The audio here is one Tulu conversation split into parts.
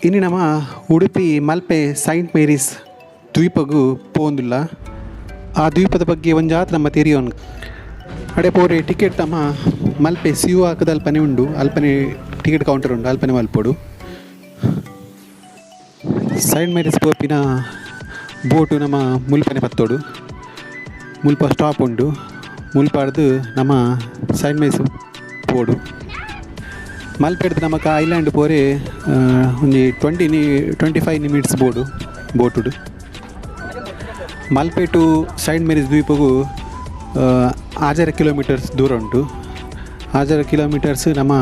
ಇನಿ ನಮ ಉಡುಪಿ ಮಲ್ಪೆ ಸೈಂಟ್ ಮೇರಿಸ್ ದ್ವೀಪಗು ಪೋವೊಂದುಲ್ಲ. ಆ ದ್ವೀಪದ ಬಗ್ಗೆ ಒಂಜಾತ್ ನಮ್ಮ ತೆರಿಯೋನ್ ಅಡೆ ಪೋರೆ ಟಿಕೆಟ್ ತಮ್ಮ ಮಲ್ಪೆ ಸಿಯು ಹಾಕದ ಅಲ್ಪನೆ ಉಂಡು, ಅಲ್ಪನೆ ಟಿಕೆಟ್ ಕೌಂಟರ್ ಉಂಡು, ಅಲ್ಪನೆ ಮಲ್ಪೊಡು. ಸೈಂಟ್ ಮೇರಿಸ್ ಪೋಪಿನ ಬೋಟು ನಮ್ಮ ಮುಲ್ಪನೆ ಪತ್ತೋಡು, ಮುಲ್ಪ ಸ್ಟಾಪ್ ಉಂಡು, ಮುಲ್ಪಾಡ್ದು ನಮ್ಮ ಸೈಂಟ್ ಮೇರಿಸ್ ಪೋಡು. ಮಲ್ಪೆಡ್ದು ನಮಕ ಐಲ್ಯಾಂಡ್ ಪೋರೆ ಒಂಜಿ 25 ನಿಮಿಟ್ಸ್ ಬೋಡು ಬೋಟುಡು. ಮಲ್ಪೆ ಟು ಸೈಂಟ್ ಮೇರಿಸ್ ದ್ವೀಪಗು 6 ಕಿಲೋಮೀಟರ್ಸ್ ದೂರ ಉಂಟು. 6 ಕಿಲೋಮೀಟರ್ಸ್ ನಮ್ಮ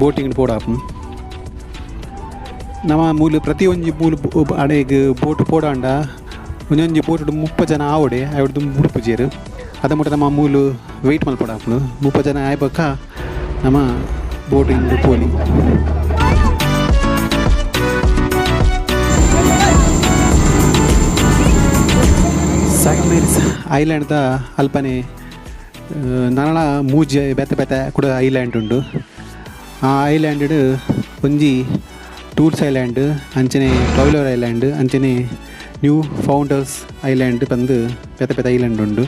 ಬೋಟಿಂಗ್ ಪೋಡಾಪು. ನಮ್ಮ ಮೂಲು ಪ್ರತಿಯೊಂಜಿ ಮೂಲು ಅಡೆಗ್ ಬೋಟು ಪೋಡಾಂಡ ಒಂಜೊಂಜಿ ಬೋಟುಡು 30 ಜನ ಆವಡೆ ಅವೆಡ್ದು ಮುಡುಪುಜೆರ್. ಅದ ಮುಟ್ಟ ನಮ್ಮ ಮೂಲು ವೆಯ್ಟ್ ಮಲ್ಪೊಡಾಪುಂಡು. 30 ಜನ ಆಯ್ಬೊಕ್ಕ ನಮ್ಮ ಬೋಟಿಂಗ್ ಪೋಲಿ. ಸೈಂಟ್ ಮೇರಿಸ್ ಐಲ್ಯಾಂಡ್ದ ಅಲ್ಪನೆ ನನಲ ಮೂಜಿ ಬೇತೆ ಬೇತೆ ಕೂಡ ಐಲ್ಯಾಂಡ್ ಉಂಡು. ಆ ಐಲ್ಯಾಂಡ್ ಒಂಜಿ ಟೂರ್ಸ್ ಐಲ್ಯಾಂಡ್, ಅಂಚನೆ ಟೊಯ್ಲರ್ ಐಲ್ಯಾಂಡ್, ಅಂಚನೆ ನ್ಯೂ ಫೌಂಡರ್ಸ್ ಐಲ್ಯಾಂಡ್ ಪಂದ್ ಬೇತೆ ಬೇತೆ ಐಲ್ಯಾಂಡ್ ಉಂಡು.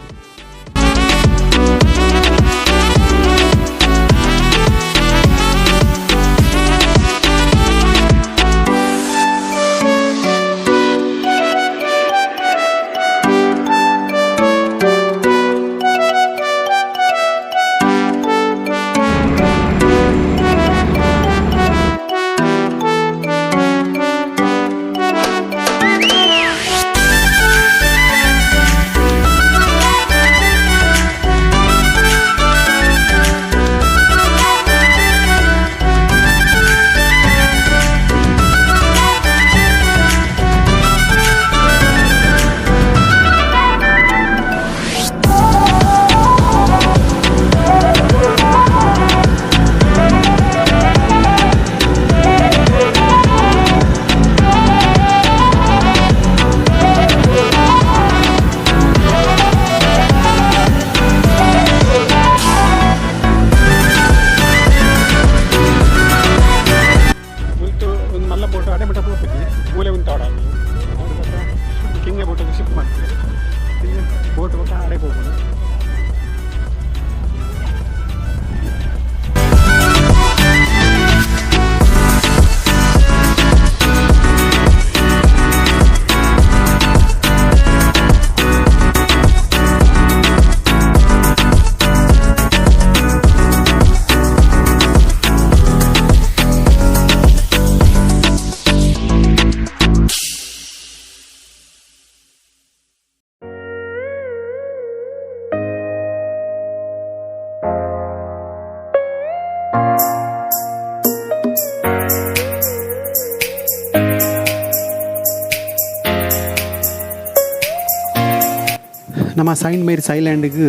ನಮ್ಮ ಸೈಂಟ್ ಮೇರಿಸ್ ಐಲ್ಯಾಂಡ್ಗ್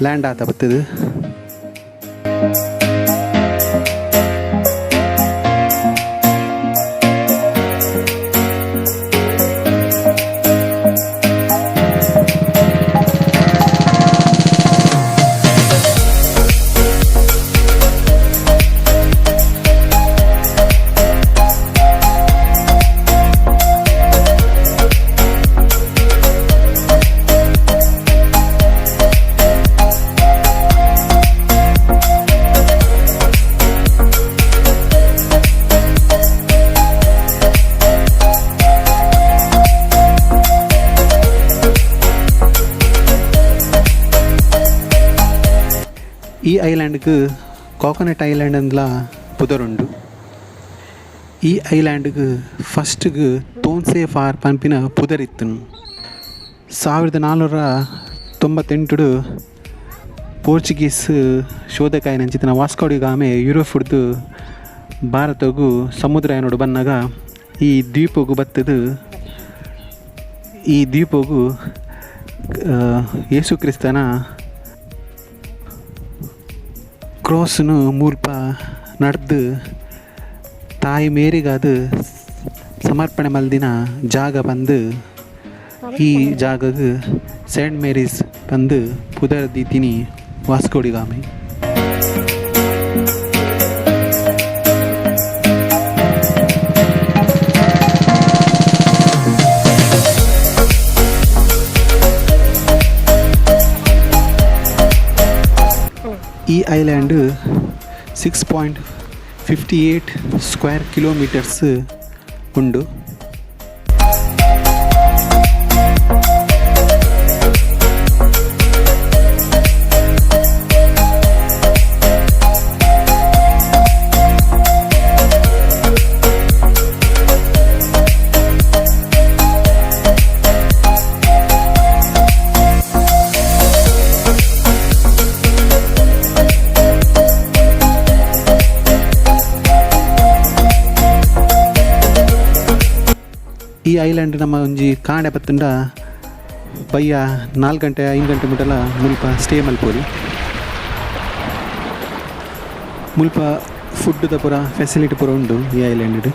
ಲ್ಯಾಂಡ್ ಆತ ಬತ್ತದು. ಈ ಐಲ್ಯಾಂಡ್ಗ್ ಕೋಕೋನಟ್ ಐಲ್ಯಾಂಡ್ ಅಂದ್ಲ ಪುದರುಂಡು. ಈ ಐಲ್ಯಾಂಡ್ಗ್ ಫಸ್ಟ್ಗ್ ತೋನ್ಸೆ ಫಾರ್ ಪನ್ಪಿನ ಪುದರಿತ್ತುಂಡು. 1498 ಪೋರ್ಚುಗೀಸ್ ಶೋಧಕಾಯನಂಚಿತ್ತಿನ ವಾಸ್ಕೋ ಡಿ ಗಾಮೆ ಯುರೋಪ್ ಭಾರತಗು ಸಮುದ್ರಯಾನೊಡು ಬನ್ನಗ ಈ ದ್ವೀಪಗು ಬತ್ತದು. ಈ ದ್ವೀಪಗು ಯೇಸು ಕ್ರಿಸ್ತನ ಕ್ರಾಸ್ನು ಮುಲ್ಪ ನಡ್ದು ತಾಯಿ ಮೇರಿಗಾದ್ ಸಮರ್ಪಣೆ ಮಲ್ದಿನ ಜಾಗ ಪಂದ್ ಈ ಜಾಗಗ್ ಸೇಂಟ್ ಮೇರಿಸ್ ಪಂದ್ ಪುದರ್ ದೀತಿನಿ Vasco D ಗಾಮೆ. Island 6.58 square kilometres ಉಂಡು. ಈ ಐಲ್ಯಾಂಡ್ ನಮ್ಮ ಒಂಜಿ ಕಾಂಡೆ ಬತ್ತುಂಡ ಬಯ್ಯ 4 ಗಂಟೆ 5 ಗಂಟೆ ಮುಟಲ ಮುಲ್ಪ ಸ್ಟೇ ಮಲ್ಪೊಲಿ. ಮುಲ್ಪ ಫುಡ್ದ ಪೂರ ಫೆಸಿಲಿಟಿ ಪೂರ ಉಂಡು ಈ ಐಲ್ಯಾಂಡ್.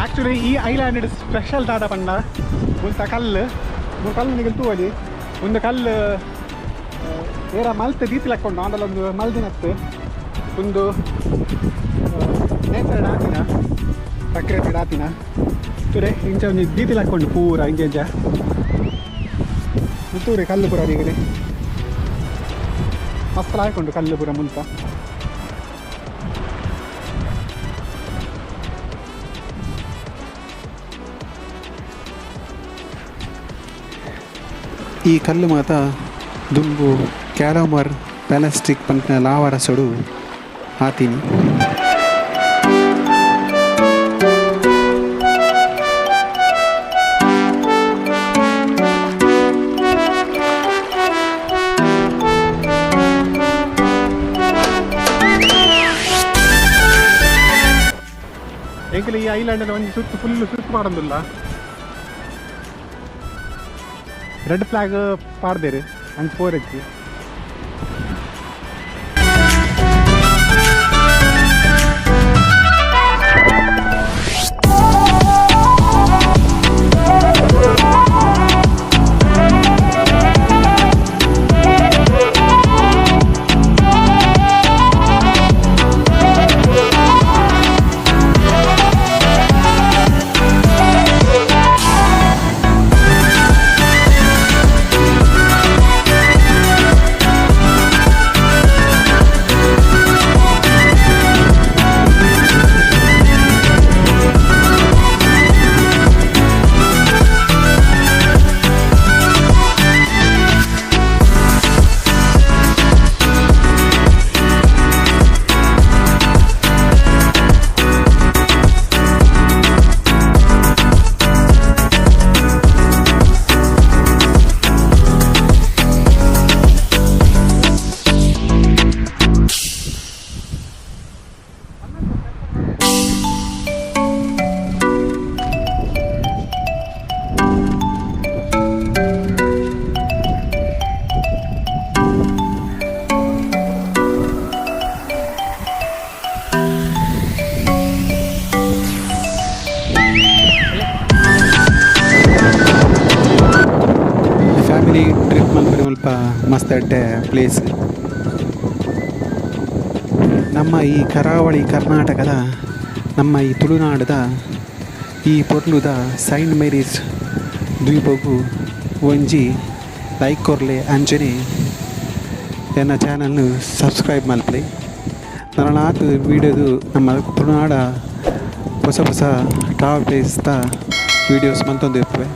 ಆಕ್ಚುಲಿ ಈ ಐಲ್ಯಾಂಡ್ ಸ್ಪೆಷಲ್ ದಾದ ಪಂಡ ಮುಲ್ತ ಕಲ್ಲು, ಮೂರು ಕಲ್ಲು ನಿಗಲ್ ತೂವಲಿ. ಒಂದು ಕಲ್ಲು ಏರ ಮಲ್ತ್ ದೀತಿ ಲೆಕ್ಕೊಂಡು ಆಂಡಲ ಒಂದು ಮಲ್ದಿನತ್ತು ಒಂದು ನೇಚರ್ ಆತಿನ, ಪ್ರಕೃತಿ ಆತಿನ ತುರೆ ಇಂಚ ಒಂಜಿ ದೀತಿ ಲೆಕ್ಕೊಂಡು ಪೂರ ಇಂಚ ಇಂಚ ತೂರೆ ಕಲ್ಲು ಪೂರ ನಿಗಲಿ ಮಸ್ತ್ ಹಾಕೊಂಡು ಕಲ್ಲು ಪೂರ ಮುಲ್ತ. ಈ ಕಲ್ಲು ಮಾತ ದುಂಬು ಕ್ಯಾಲೋಮರ್ ಪ್ಯಾಲಸ್ಟಿಕ್ ಪಂಪಿನ ಲಾವರಸೊಡು ಆತೀನಿ. ಎಂಕುಲು ಈ ಐಲ್ಯಾಂಡ್ ಒಂಜಿ ಸುತ್ತು ಫುಲ್ ಸುತ್ತು ಮಾಡೋದಿಲ್ಲ. ರೆಡ್ ಫ್ಲಾಗ್ ಪಾಡ್ದೇರು ಅಂಚ ಪೋರೆಚ್ಚಿ. ಫ್ಯಾಮಿಲಿ ಟ್ರಿಪ್ ಮಲ್ಪರೆ ಮುಲ್ಪ ಮಸ್ತ್ ಎಡ್ಡೆ ಪ್ಲೇಸ್. ನಮ್ಮ ಈ ಕರಾವಳಿ ಕರ್ನಾಟಕದ ನಮ್ಮ ಈ ತುಳುನಾಡದ ಈ ಪೊರ್ಲುದ ಸೈಂಟ್ ಮೇರೀಸ್ ದ್ವೀಪಗು ಒಂಜಿ ಲೈಕ್ ಕೊರ್ಲೆ, ಅಂಚನೆ ಎನ್ನ ಚಾನಲ್ನು ಸಬ್ಸ್ಕ್ರೈಬ್ ಮಲ್ಪಲೆ. ನನಲಾತ್ ವೀಡಿಯೋದು ನಮ್ಮ ತುಳುನಾಡ ಹೊಸ ಹೊಸ ಟ್ರಾವೆಲ್ ಪ್ಲೇಸ್ದ. ವೀಡಿಯೋಸ್ ಮಲ್ತೊಂದು ಇಪ್ಪುವೆ.